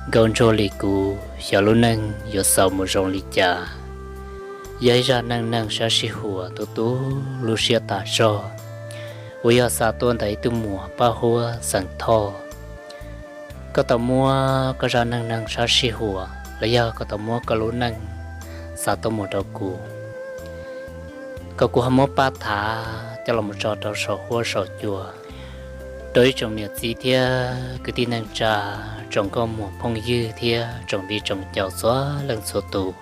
Nkauj Ntsuag Lis Kuv xyov lub neej yuav xaus mus zoo li cas. Yog ib zaj neej neeg sab sij huam tu tu lub siab tas zog, uas yog xa tuaj ntawm ib tug muam Paj Huab xeem Thoj. Koj tau muab koj zaj neej neeg sab sij huam los yog koj tau muab koj lub neej xa tuaj mus rau kuv, kom kuv ho muab pab thav coj los tso rau saum huab saum cua, rau ib tsoom niam txiv thiab kwv tij neej tsa, tsoom nkauj muam phooj ywg thiab tsoom viv tsoom ncaus txhua leej txhua tus,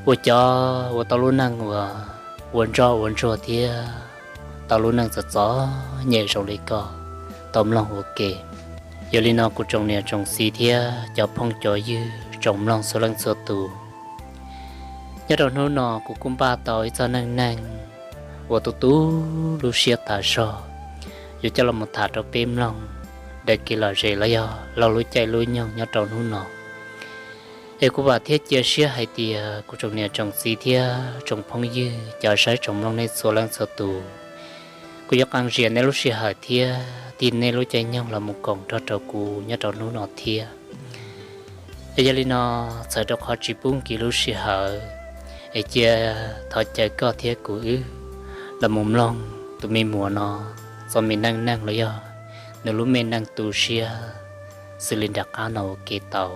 uas cov uas tau lub neej uas ua ntsoj ua ntsuag thiab tau lub neej txom txom nyem zoo li koj tau mloog ua ke. Yog li no kuv tsoom niam tsoom txiv thiab cov phooj cov ywg tsoom mloog txhua leej txhua tus, nyob rau hnub no kuv kuj npaj tau ib txoj neej neeg uas tu tu lub siab tas zog, yuav coj los tham rau peb mloog, daws kev lom zem los yog laug lub caij lub nyoog nyob rau hnub no. Es kuv vam thiab cia siab hais tias kuv tsoom niam tsoom txiv thiab tsoom phooj ywg cov saib tsoom mloog nej txhua leej txhua tus, kuv yuav qee zias nej lub sij hawm thiab tig nej lub caij nyoog los mus koom nrog rau kuv nyob rau hnub no thiab. Es yog li no, txhawm rau qhov tsis pub nkim lub sij hawm, es cia thov caw koj thiab kuv wb los mus mloog tus me muam no txoj me neej neeg los yog nws lub me neej tu siab xws li nram qab no ua ke tau.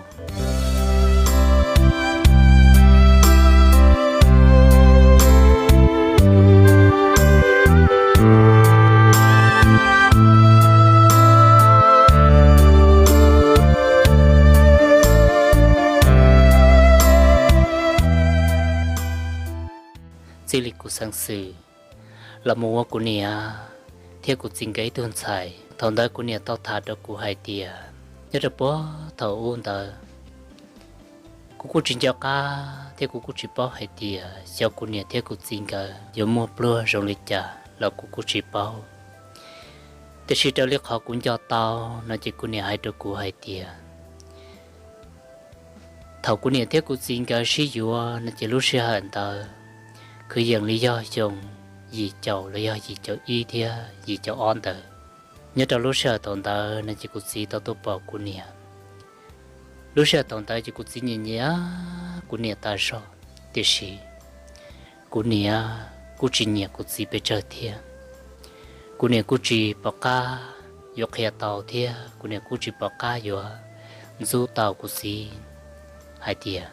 Txij li kuv xeeb xwm los mus ua kuv niam thiab kuv txiv nkawd ib tug ntxhais, thaum ntawd kuv niam tau tham rau kuv hais tias, nyob rau puag thaum ub ntawd, kuv kuj tsis nco qab thiab kuv kuj tsis paub hais tias xyov kuv niam thiab kuv txiv nkawd yuav muaj pluag zoo li cas los kuv kuj tsis paub. Tiam sis raws li qhov kuv nco tau no ces kuv niam hais rau kuv hais tias, thaum kuv niam thiab kuv txiv nkawd sib yuav no ces lub sij hawm ntawd kwv yees li yog xyoo yim caum los yog yim caum ib thiab yim caum ob ntawd. Nyob rau lub sij hawm thaum ntawd no ces kuv txiv tau tuaj pom kuv niam. Lub sij hawm thaum ntawd ces kuv txiv nyiam nyiam kuv niam tas zog, tiam sis kuv niam kuj tsis nyiam kuv txiv pes tsawg thiab. Kuv niam kuj tsis pom qab yuav qhia tau thiab kuv niam kuj tsis pom qab yuav ntxub tau kuv txiv hais tias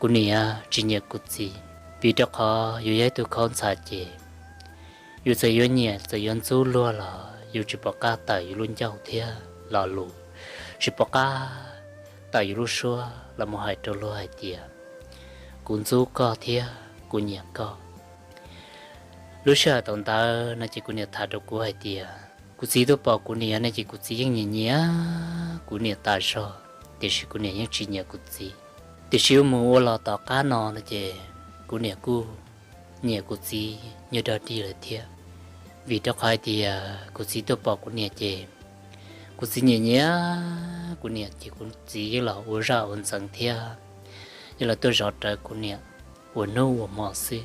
kuv niam tsis nyiam kuv txiv, vim rau qhov yus yog ib tug khaub ntxhais ces yus txawm yuav nyiam txawm yuav ntxub luag los yus tsis pom qab tawm yus lub ncauj thiab lo lus, tsis pom qab tawm yus lub suab los mus hais rau luag hais tias kuv ntxub koj thiab kuv nyiam koj. Lub sij hawm thaum ntawd no ces kuv niam tham rau kuv hais tias kuv txiv tuaj pom kuv niam no ces kuv txiv yeej nyiam nyiam kuv niam tas zog, tiam sis kuv niam yeej tsis nyiam kuv txiv. Tiam sis ua mus ua los tom qab no no ces kuv niam kuj nyiam kuv txiv nyiam dog dig lawm thiab, vim rau qhov hais tias kuv txiv tuaj pom kuv niam ces kuv txiv nyiam nyiam kuv niam ces kuv txiv yeej los ua zaj ua ntxeev thiab yeej los tuaj zov rawv kuv niam ua hnub ua hmo xwb.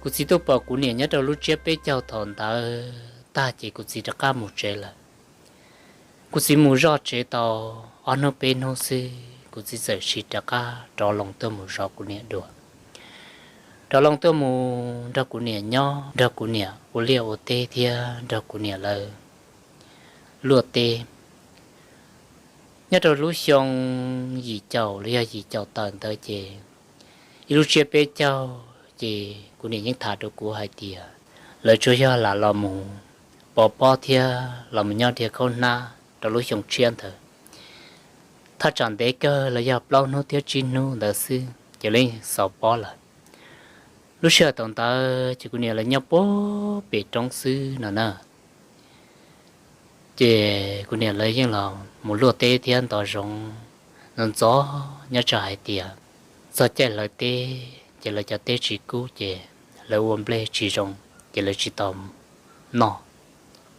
Kuv txiv tuaj pom kuv niam nyob rau lub tsiab peb caug thaum ntawd tag ces kuv txiv rov qab mus tsev lawm. Kuv txiv mus zoj tsev tau ob hnub peb hnub xwb kuv txiv txawm sim rov qab rov loo tuaj mus zov kuv niam dua. Rov loo tuaj mus nrog kuv niam nyob, nrog kuv niam ua liaj ua teb thiab nrog kuv niam lawv luaj teb. Nyob rau lub xyoo yim caum los yog yim caum tawm ntawd ces ib lub tsiab peb caug ces kuv niam yeej tham rau kuv hais tias lawv tsuas yog lam los mus pov pob thiab los mus nyob dhia khaub hnab rau lub xyoo tshiab ntawd. Thaj tsam ntev kawg los yog plaub hnub thiab tsib hnub ntawd xwb ces lawv yeej xaus pob lawm. Lub sij hawm thaum ntawd ces kuv niam lawv nyob puag pem roob xwb no na. Ces kuv niam lawv yeej los mus luaj teb thiab ntov zoov ntxov ntxov nyob tsam hais tias txog caij hlawv teb ces lawv cov teb tsis kub ces lawv ua nplej tsis zoo ces lawv tsis tau noj,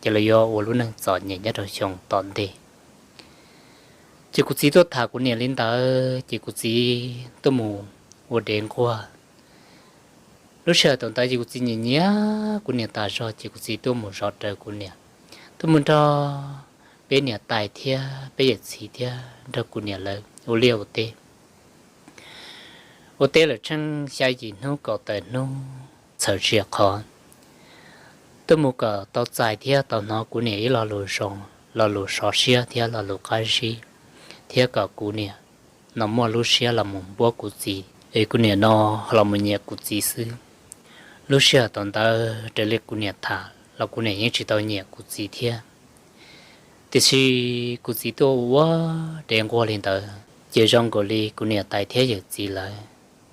ces lawv yuav ua lub neej txom nyem nyob rau xyoo tom ntej. Ces kuv txiv tuaj tham kuv niam li ntawd ces kuv txiv tuaj mus ua dev nquag. Lub sij hawm thaum ntawd ces kuv txiv nyiam nyiam kuv niam tas zog ces kuv txiv tuaj mus zov rawv kuv niam, tuaj mus nrog peb niam tais thiab peb yawm txiv thiab nrog kuv niam lawv ua liaj ua teb. Ua teb lawm tsheej xya yim hnub kaum tawm hnub txhawm sia qhov tuaj mus kom tau txais thiab tau hnov kuv niam ib lo lus zoo, lo lus sov siab thiab lo lus qab zib, thiab kom kuv niam no muaj lub siab los mus npuab kuv txiv es kuv niam no los mus nyiam kuv txiv xwb. Lub sij hawm thaum ntawd raws li kuv niam tham los kuv niam yeej tsis tau nyiam kuv txiv thiab, tiam sis kuv txiv tuaj ua dev nquag li ntawd ces zoo nkaus li kuv niam tais thiab yawm txiv lawv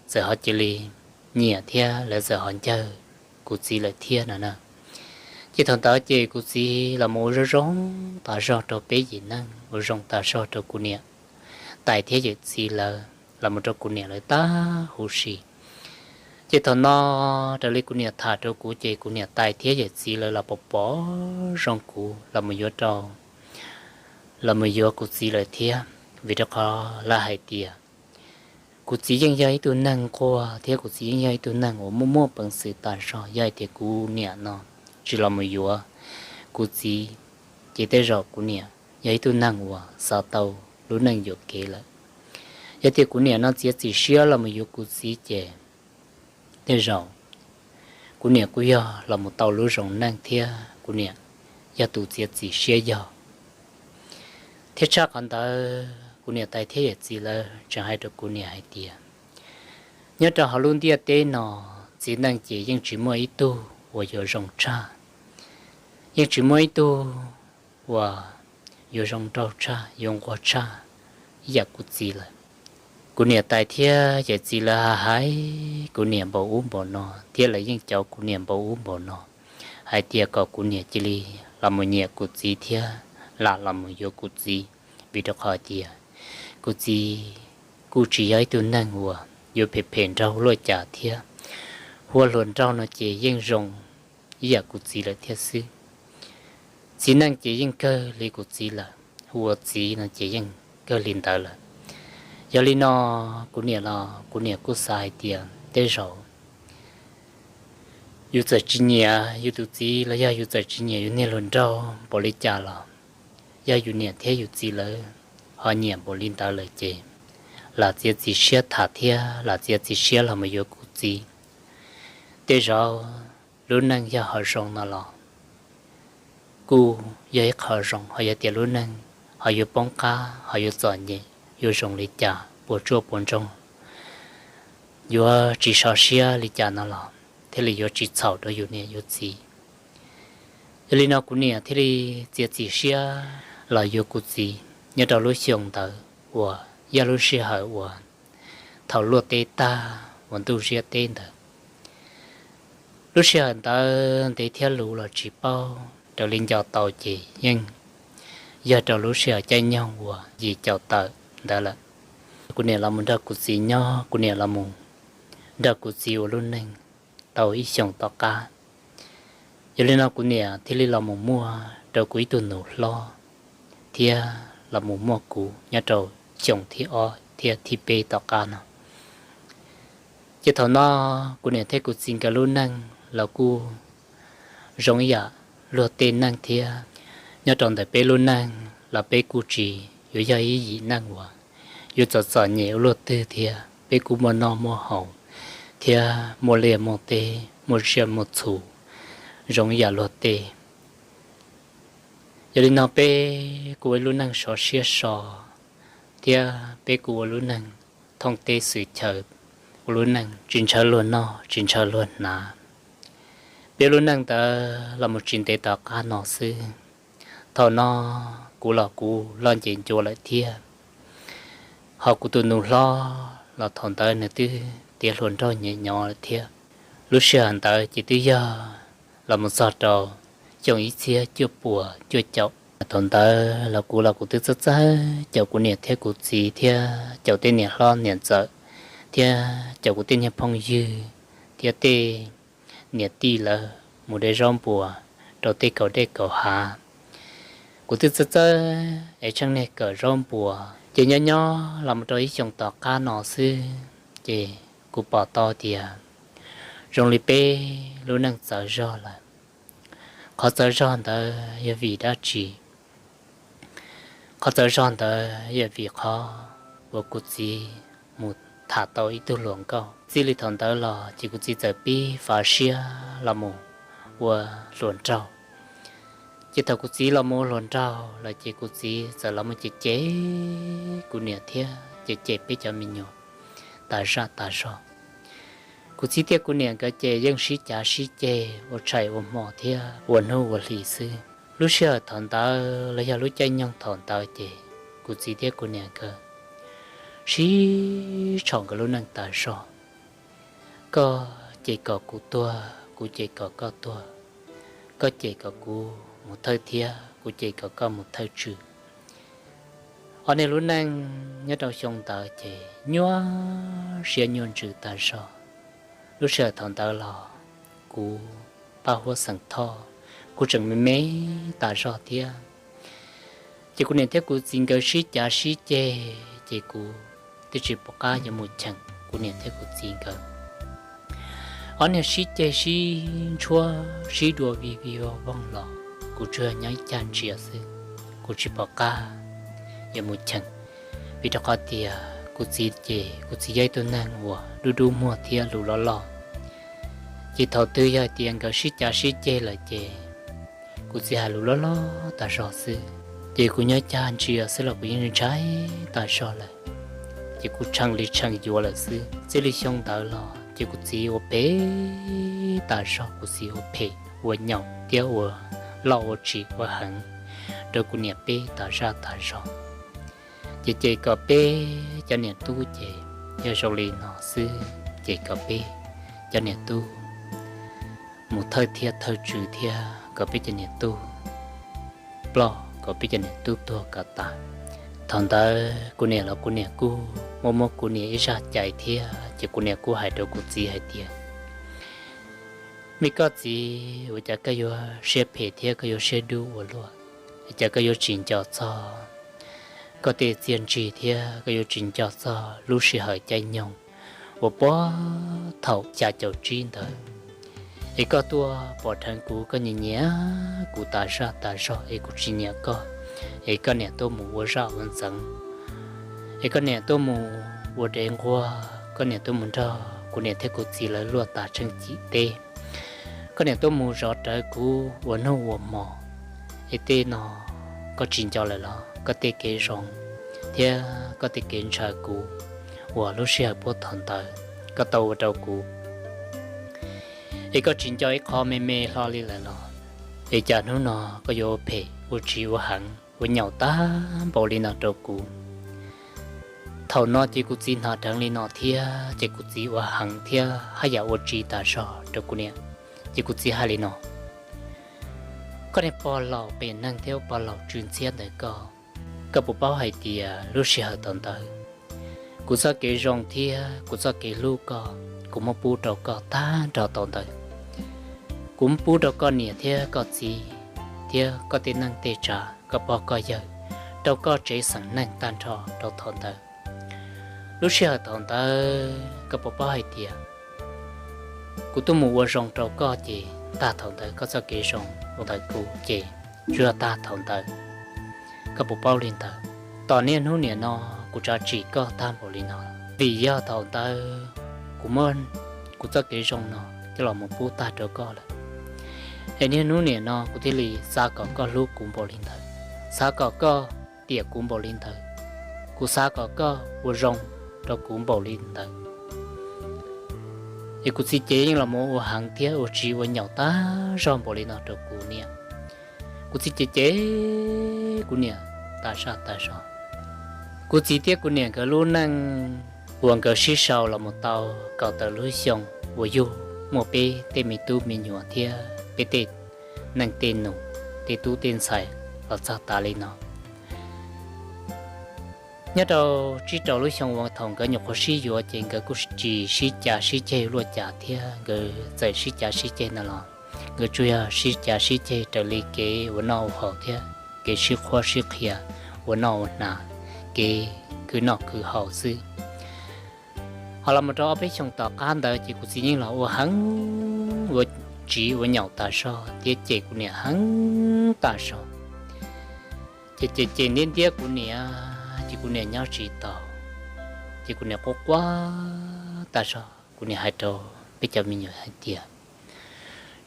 txawm ho cia li nyiam thiab lawv txawm ho ncawg kuv txiv lawm thiab no na. Ces thaum ntawd ces kuv txiv los mus ua zoo zoo tas zog rau peb yim neeg, ua zoo tas zog rau kuv niam tais thiab yawm txiv lawv los mus rau kuv niam lawv tag huv si. Ces thaum no raws li kuv niam tham rau kuv ces kuv niam tais thiab yawm txiv lawv los pom pom zoo kuv los mus yuav rau, los mus yuav kuv txiv lawm thiab, vim rau qhov lawv hais tias kuv txiv yeej yog ib tug neeg nquag thiab kuv txiv yeej yog ib tug neeg uas muaj muaj peev xwm tas zog. Yog hais tias kuv niam no tsis los mus yuav kuv txiv ces tej zaum kuv niam yog ib tug neeg uas xav tau lub neej yuam kev lawm. Yog tias kuv niam no txiav txim siab los mus yuav kuv txiv ces tej zaum kuv niam kuj yog los mus tau lub zoo neej thiab kuv niam yog tus txiav txim siab yog. Thiab tshaj qhov ntawd kuv niam tais thiab yawm txiv lawv tseem hais rau kuv niam hais tias nyob rau hauv lub ntiaj teb no txiv neej ces yeej tsis muaj ib tug uas yuav zoo tshaj, yeej tsis muaj ib tug uas yuav zoo nraug tshaj yuav nquag tshaj ib yam kuv txiv lawm. Kuv niam tais thiab yawm txiv lawv hais kuv niam npaum ub npaum no thiab lawv yeej caum kuv niam npaum ub npaum no hais tias kom kuv niam cia li los mus nyiam kuv txiv thiab lam los mus yuav kuv txiv, vim rau qhov tias kuv txiv kuj tsis yog ib tug neeg uas yuav phem phem nraug luaj cas thiab, hu ua hluas nraug no ces yeej zoo ib yam kuv txiv lawm thiab xwb. Txiv neej ces yeej kawg li kuv txiv lawm, hu ua txiv no ces yeej kawg li ntawd lawm. Yog li no kuv niam los kuv niam kuj xav hais tias tej zaum yus txawm tsis nyiam yus tus txiv los yog yus txawm tsis nyiam yus niag hluas nraug npaum li cas los yog yus niam thiab yus txiv lawv ho nyiam npaum li ntawd lawm ces lam txiav txim siab tham thiab lam txiav txim siab los mus yuav kuv txiv. Tej zaum lub neej yog ho zoo no los kuj yog ib qho zoo, ho yog tias lub neej ho yuav poob qab ho yuav txom nyem yuav zoo li cas puas tsuaj puas ntsoog, yuav tsis sov siab li cas no los thiaj li yuav tsis txhaum rau yus niam yus txiv. Yog li no kuv niam thiaj li txiav txim siab los yuav kuv txiv nyob rau lub xyoo ntawd uas yog lub sij hawm uas thaum luaj teb tag uas ntuj ziab teb ntawd. Lub sij hawm ntawd ntev thiab luv los tsis paub, raws li nco tau ces yeej yog rau lub sij hawm caij nyoog uas yim caum tawm ntawd lawm. Kuv niam los mus nrog kuv txiv nyob, kuv niam los mus nrog kuv txiv ua lub neej tau ib xyoos tom qab. Yog li no kuv niam thiaj li los mus muaj rau kuv ib tug nus hlob thiab los mus muaj kuv nyob rau xyoo thib ob thiab thib peb tom qab no. Ces thaum no kuv niam thiab kuv txiv nkawd lub neej los kuj zoo ib yam luag tej neej thiab. Nyob rau ntawm peb lub neej los peb kuj tsis yuav yog ib yim neej uas yuav txom txom nyem ua luaj twg thiab, peb kuj muaj noj muaj haus thiab muaj liaj muaj teb muaj tsiaj muaj txhu zoo ib yam luag tej. Yog li no peb kuj ua ib lub neej sov siab so thiab peb kuj ua lub neej thooj teb xwm chaw, ua lub neej tsis ntshaw luag noj tsis ntshaw luag hnav. Peb lub neej ntawd los mus tsis ntev tom qab no xwb, thaum no kuv los kuv loj ncees ncua lawm thiab, ho kuv tus nus hlob los thaum ntawd nws twb tiav hluas nraug nyiam nyob lawm thiab. Lub sij hawm ntawd ces twb yog los mus txog rau xyoo ib txhiab cuaj puas cuaj caum. Thaum ntawd los kuv los kuv twb txawj txawj caum kuv niam thiab kuv txiv thiab caum tej niam hlob niam ntxawm thiab caum kuv tej niag phooj ywg thiab tej niam tij lawv mus de zaub npuas rau tej kaum dej kaum hav. Kuv twb txawj txawj es tsheej niag kawm zaub npuas ces nyob nyob los mus rau ib xyoos tom qab no xwb ces kuv pom tau tias zoo li peb lub neej txawv zog lawm. Qhov txawv zog ntawd yog vim dab tsi? Qhov txawv zog ntawd yog vim qhov uas kuv txiv mus tham tau ib tug hluas nkauj. Txij li thaum ntawd los ces kuv txiv txawm pib fav siab los mus ua hluas nraug. Ces thaum kuv txiv los mus ua hluas nraug lawm ces kuv txiv txawm los mus cem cem kuv niam thiab cem cem peb cov me nyuam tas zaj tas zog. Kuv txiv thiab kuv niam nkawd ces yeej sib cav sib ceg ua tshais ua hmo thiab ua hnub ua hli xwb. Lub sij hawm thaum ntawd los yog lub caij nyoog thaum ntawd ces kuv txiv thiab kuv niam nkawd sib tshom nkawd lub neej tas zog. Koj ces kom kuv tuag, kuv ces kom koj tuag, koj ces kom kuv mus thawj thiab kuv ces kom koj mus thawj tswv. Ob niag lub neej nyob rau xyoo ntawd ces nyuaj siab nyuaj ntsws tas zog. Lub sij hawm thaum ntawd los kuv pab huab xeem Thoj, kuv tseem me me tas zog thiab. Ces kuv niam thiab kuv txiv nkawd sib cav sib ceg ces kuv twb tsis pom qab yuav mus cheem kuv niam thiab kuv txiv nkawd. Ob niag sib ceg sib ntshuab sib dua vij vij voog voog los kuv tsuas nyob ib cag ntsia xwb, kuv tsis pom qab yuav mus cheem. Vim rau qhov tias kuv txiv ces kuv txiv yog ib tug neeg uas dub dub muag thiab lus loj loj. Ces thaum twg yog hais tias nkawd sib cav sib ceg lawm ces kuv txiv hais lus loj loj tas zog xwb. Ces kuv nyob cag ntsia xwb los kuv yeej ntshai tas zog lawm. Ces kuv tshee li tshee yuav lawm xwb. Txij li xyoo ntawd los ces kuv txiv ua phem tas zog, kuv txiv ua phem ua nyaum thiab ua loj ua tsis ua heev rau kuv niam peb tas zaj tas zog. Ces ces kom peb cov niam tub ces yog zoo li no xwb, ces kom peb cov niam tub mus thawj thiab thawj tswv thiab kom peb cov niam tub ploj, kom peb cov niam tub tuag kom tas. Thaum ntawd kuv niam los kuv niam kuj muab muab kuv niam ib zaj cai thiab, ces kuv niam kuj hais rau kuv txiv hais tias, me koj txiv, ua cas koj yuav siab phem thiab koj yuav siab dub ua luaj? Ua cas koj yuav tsis nco txog koj tej txiaj ntsig thiab koj yuav tsis nco txog lub sij hawm caij nyoog uas puag thaum xya caum tsib ntawd, es koj tuaj pom dheev kuv, koj nyiam nyiam kuv tas zaj tas zog es kuv tsis nyiam koj, es koj niam tuaj mus ua zaj ua ntxeev, es koj niam tuaj mus ua dev nquag, koj niam tuaj mus nrog kuv niam thiab kuv txiv lawv luaj tas tsheej cim teb, koj niam tuaj mus zov rawv kuv ua hnub ua hmo, es tej no koj tsis nco lawm los? Koj tej kev zoo thiab koj tej kev ntshaw kuv uas lub sij hawm puag thaum ntawd koj tau ua rau kuv, es koj tsis nco ib qho me me hlo li lawm los? Es cas hnub no koj yuav ua phem ua tsiv ua heev ua nyaum tag npaum li no rau kuv? Thaum no ces kuv txiv hnav dheev li no thiab ces kuv txiv ua heev thiab haj yam ua tsiv tas zog rau kuv niam. Ces kuv txiv hais li no, koj niag pog laus qias neeg thiab pog laus tsw ntxhiab ntawm koj, koj puas paub hais tias lub sij hawm thaum ntawd kuv txoj kev zoo thiab kuv txoj kev hlub koj, kuv muab pub rau koj tag nrho thaum ntawd. Kuv muab pub rau koj niam thiab koj txiv thiab koj tej neej tej tsav, koj pog koj yawg, rau koj tsev xeem neeg tag nrho rau thaum ntawd. Lub sij hawm thaum ntawd koj puas paub hais tias kuv tuaj mus ua zoo rau koj ces tag thaum ntawd, koj txoj kev zoo ntawm kuv ces tsuas yog tag thaum ntawd. Koj puas paub li ntawd? Tom niaj hnub niam no kuv tsav tsim koj tag npaum li no, vim yog thaum ntawd kuv muab kuv txoj kev zoo no coj los mus pub tag rau koj lawm. Es niaj hnub niam no kuv thiaj li xav kom koj hlub kuv npaum li ntawd, xav kom koj tiam kuv npaum li ntawd, kuv xav kom koj ua zoo rau kuv npaum li ntawd. Es kuv txiv ces yeej los mus ua heev thiab ua tsiv ua nyaum tag zog npaum li no rau kuv niam. Kuv txiv ces ces kuv niam tas zaj tas zog. Kuv txiv thiab kuv niam nkawd lub neej uas nkawd sib sau los mus tau kaum tawm lub xyoo uas yug muaj peb tej me tub me nyuam thiab peb tej neej tej nus, tej tub tej ntxhais los txog tas li no. Nyob rau tsib rau lub xyoo uas thaum nkawd nyuam qhuav sib yuav ces nkawd kuj tsis sib cav sib ceg luaj cas thiab, nkawd txawm sib cav sib ceg no los nkawd tsuas yog sib cav sib ceg raws li kev ua noj ua haus thiab kev sib qhuab sib qhia, ua noj ua hnav, kev khwv noj khwv haus xwb. Ho los mus rau ob peb xyoos tom qab ntawd ces kuv txiv yeej los ua heev ua tsiv ua nyaum tas zog thiab cem kuv niam heev tas zog. Ces cem cem ntiab ntiab kuv niam, ces kuv niam nyob tsis taus. Ces kuv niam quaj quaj tas zog, kuv niam hais rau peb cov me nyuam hais tias,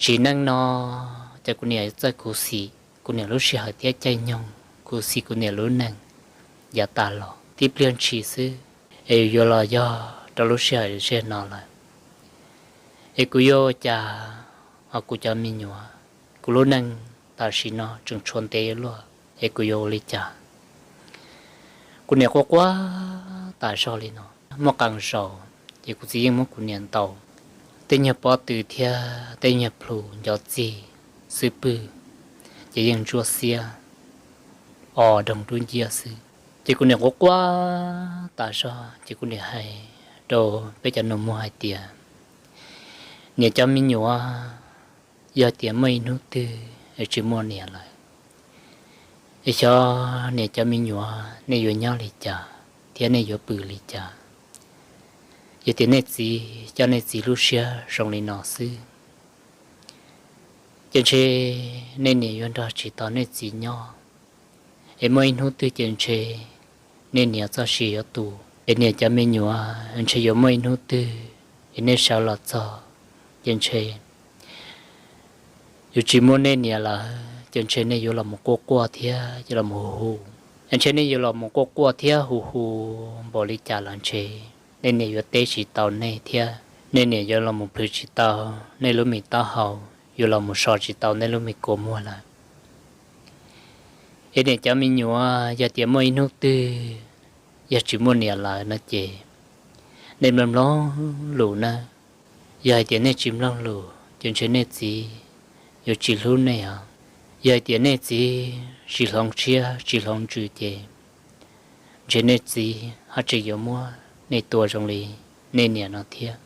sim neej no ces kuv niam txawj khuv xim kuv niam lub sij hawm thiab caij nyoog, khuv xim kuv niam lub neej yav tas los tib pliag ntshis xwb, es yuav los yog rau lub sij hawm zej no lawm, es kuv yuav ua cas? Ho kuv cov me nyuam, kuv lub neej tam sim no tseem tshuav ntev luaj, es kuv yuav ua li cas? Kuv niam quaj quaj tas zog li no. Muaj qee zaus ces kuv txiv yeej muab kuv niam ntaus tej nyuag pob tw thiab tej nyuag plhu ncov txig xwb pwg, ces yeej ntsuab xiab o doog dub nciab xwb. Ces kuv niam quaj quaj tas zog, ces kuv niam hais rau peb cov nus muag hais tias, niam cov me nyuam, yog tias muaj ib hnub twg es tsis muaj niam lawm, es xyov niam cov me nyuam nej yuav nyob li cas thiab nej yuav pw li cas? Yog tias nej txiv coj nej txiv lub siab zoo li no xwb, ces ntshe nej niam yuav nrog tsis tau nej txiv nyob, es muaj ib hnub twg ces ntshe nej niam txoj sia yuav tu, es niam cov me nyuam ntshe yuav muaj ib hnub twg es nej sawv los txog, ces ntshe yuav tsis muaj nej niam lawm, ces ntshe nej yuav los mus quaj quaj thiab yuav los mus hu hu. Ntshe nej yuav los mus quaj quaj thiab hu hu npaum li cas los ntshe nej niam yuav teb tsis tau nej thiab nej niam yuav los mus plhws tsis tau nej lub me taub hau, yuav los mus so tsis tau nej lub me kua muag lawm. Es niam cov me nyuam, yog tias muaj ib hnub twg yog tsis muaj niam lawm no ces nej mloog mloog lus nawb. Yog hais tias nej tsis mloog lus ces ntshe nej txiv yuav tsis hlub nej os. Yog hais tias nej txiv tsis hloov siab tsis hloov ntsws ces ntshe nej txiv ho tseem yuav muab nej tua zoo li nej niam no thiab.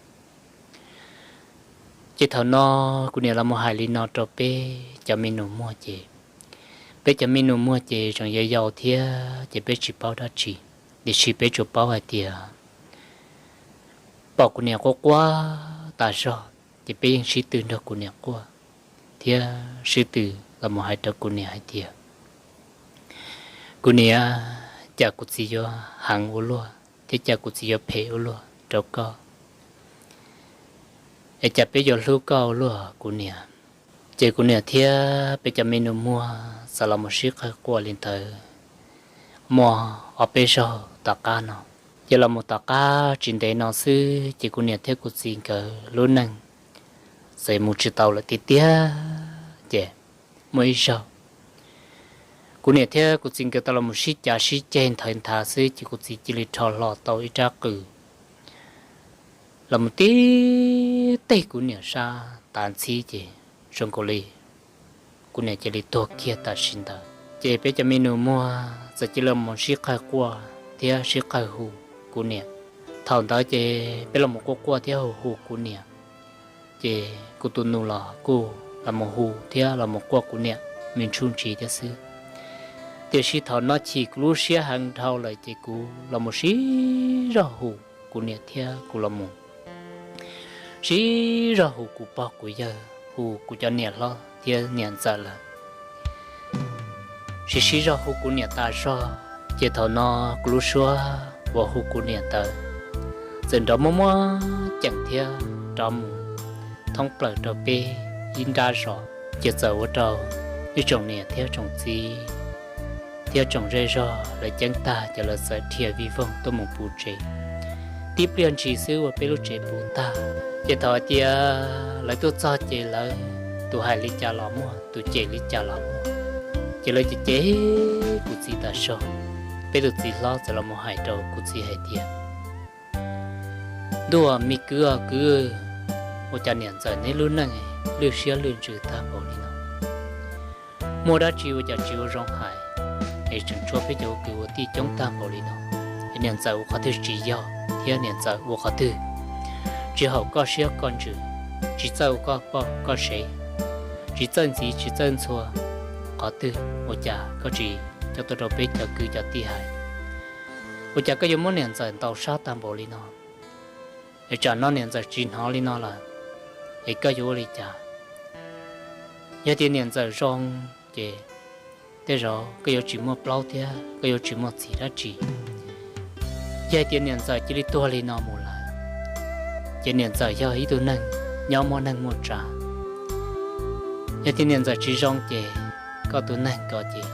Ces thaum no kuv niam los mus hais li no rau peb cov me nus muag ces, peb cov me nus muag ces tseem yau yau thiab ces peb tsis paub dab tsi, tiam sis peb tsuas paub hais tias pom kuv niam quaj quaj tas zog ces peb yeej sib tw nrog kuv niam quaj thiab sib tw los mus hais rau kuv niam hais tias, kuv niam, cas kuv txiv yuav heev ua luaj thiab cas kuv txiv yuav phem ua luaj rau koj, es cas peb yuav hlub koj ua luaj kuv niam? Ces kuv niam thiab peb cov me nus muag txawm los mus sib qawg quaj li ntawd muaj ob peb zaug tom qab no. Ces los mus tom qab tsis ntev no xwb ces kuv niam thiab kuv txiv nkawd lub neej txawm mus tsis tau lawm tiag tiag. Ces muaj ib zaug kuv niam thiab kuv txiv nkawd tau los mus sib cav sib ceg nthawv nthav xwb ces kuv txiv cia li rho hlo tau ib rab qws los mus tib teg kuv niam sab tav ntxhib ces zoo nkaus li kuv niam cia li tuag kiag tam sim ntawd. Ces peb cov me nus muag txawm cia li los mus sib qawg quaj thiab sib qawg hu kuv niam. Thaum ntawd ces peb los mus quaj quaj thiab hu hu kuv niam, ces kuv tus nus los kuj los mus hu thiab los mus quaj kuv niam me ntsuj ntsis thiab xwb. Tiam sis thaum no chim kuv lub siab heev dhau lawm ces kuv los mus sib zog hu kuv niam thiab kuv los mus sib zog hu kuv pog kuv yawg, hu kuv cov niam hlob thiab niam ntxawm lawm, sib sib zog hu kuv niam tas zog. Ces thaum no kuv lub suab uas hu kuv niam ntawd txawm nrov muaj muaj ceem thiab nrov mus thoob plaws rau peb ib nrab zos. Ces txawm ua rau ib tsoom niam thiab tsoom txiv thiab tsoom zej zog lawv ceeb tag ces lawv txawm dhia vij voog tuaj mus puv tsev. Tib pliag ntshis xwb ua peb lub tsev puv tag. Ces thaum hais tias lawv tuaj txog ces lawv tus hais li cas los muaj, tus cem li cas los muaj. Ces lawv cem cem kuv txiv tas zog. Peb tus txiv hlob txawm los mus hais rau kuv txiv hais tias, ntuj, me kwv os kwv, ua cas niam ntxawm neb lub neej lwj siab lwj ntsws tag npaum li no? Muaj dab tsi ua cas tsis ua zoo hais, es tseem tshuav peb cov ua kwv ua tij coob tag npaum li no? Es niam ntxawm ua qhov twg tsis yog thiab niam ntxawm ua qhov twg tsis haum koj siab koj ntsws, tsis txawj ua koj poj koj sev, tsis txawj ntxiv tsis txawj ntxhua qhov twg, ua cas koj tsis coj tuaj rau peb cov kwv cov tij hais? Ua cas koj yuav muab niam ntxawm ntaus sab tag npaum li no? Es tsam no niam ntxawm tsis hnov li no lawm, es koj yuav ua li cas? Yog tias niam ntxawm zoo ces tej zaum koj yuav tsis muaj plaub thiab koj yuav tsis muaj txim dab tsi. Yog hais tias niam ntxawm cia li tuag li no mus lawm, ces niam ntxawm yog ib tug neeg nyob muaj neeg muaj tsav. Yog tias niam ntxawm tsis zoo ces koj tus neeg ko ces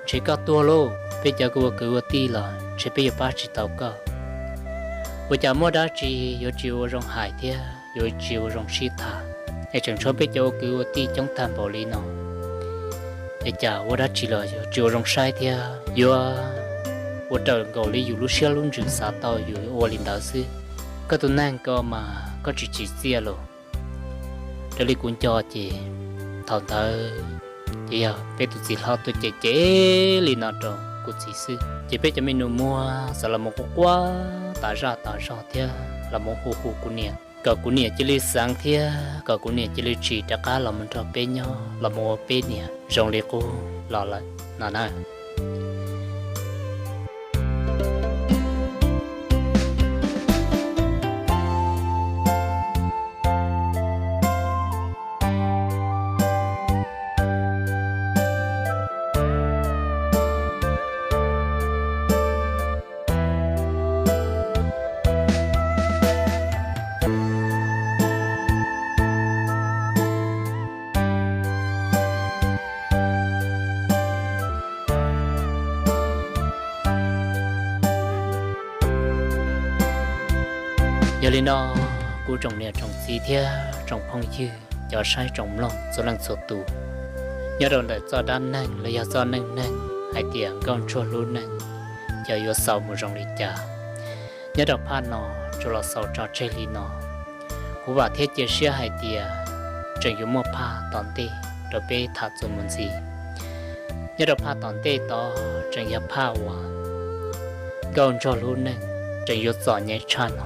ntshe koj tuag lauj, peb cov ua kwv ua tij los ntshe peb yuav pab tsis tau koj. Ua cas muaj dab tsi yuav tsis ua zoo hais thiab yuav tsis ua zoo sib tham, es tseem tshuav peb cov ua kwv ua tij coob tag npaum li no, es cas ua dab tsi los yuav tsis ua zoo saib thiab yuav ua raws nkaus li yus lub siab lub ntsws xav tau yus ua li ntawd xwb. Koj tus neeg ko mas koj tsis tsim txiaj los raws li kuv nco ces thaum ntawd ces yog peb tus txiv hlob tuaj cem cem li no rau kuv txiv xwb, ces peb cov me nus muag xav los mus quaj quaj tas zaj tas zog thiab los mus hu hu kuv niam kom kuv niam cia li xeev thiab kom kuv niam cia li tsis rov qab los mus nrog peb nyob los mus ua peb niam zoo li qub los lawm no na. Yog li no, kuv tsoom niam tsoom txiv thiab tsoom phooj ywg cov saib tsoom mloog txhua leej txhua tus, nyob rau ntawm txoj dab neeg los yog txoj neej neeg hais tias nkauj ntsuag lub neej, cov yuav xaus mus zoo li cas, nyob rau phaj no tsuas los xaus tso tseg li no. Kuv vam thiab cia siab hais tias tseem yuav muaj phaj tom ntej rau peb tham txuas mus ntxiv. Nyob rau phaj tom ntej tod tseem yog phaj uas nkauj ntsuag lub neej tseem yuav txom nyem tshaj no,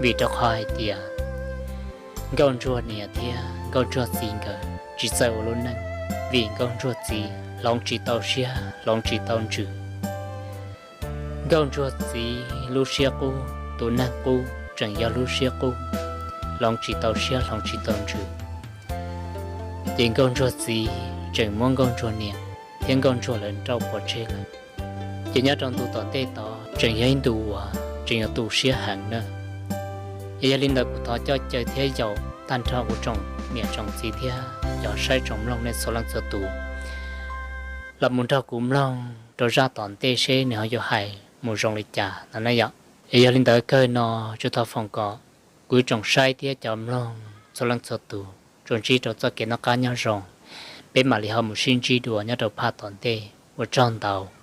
vim rau qhov hais tias nkauj ntsuag niam thiab nkauj ntsuag txiv nkawd tsis txawj ua lub neej, vim nkauj ntsuag txiv hloov tsis tau siab hloov tsis tau ntsws. Nkauj ntsuag txiv lub siab qub, tus neeg qub tseem yog lub siab qub, hloov tsis tau siab hloov tsis tau ntsws, ces nkauj ntsuag txiv tseem muab nkauj ntsuag niam thiab nkauj ntsuag lawv nrauj pov tseg lawm. Ces nyob rau ntu tom ntej tod tseem yog ib ntu uas tseem yuav tu siab heev na. Es yog li ntawd kuv thov coj caw thiab yaum tag nrho kuv tsoom niam tsoom txiv thiab cov saib tsoom mloog nej txhua leej txhua tus los mus nrog kuv mloog rau zaj tom ntej seb nws ho yuav hais mus zoo li cas no na yom. Es yog li ntawd kawg no tsuas thov foom kom kuv tsoom saib thiab cov mloog txhua leej txhua tus tsuas ntsib rau txoj kev noj qab nyob zoo, peb mam li ho mus sib ntsib dua nyob rau phaj tom ntej, ua tsaug ntau.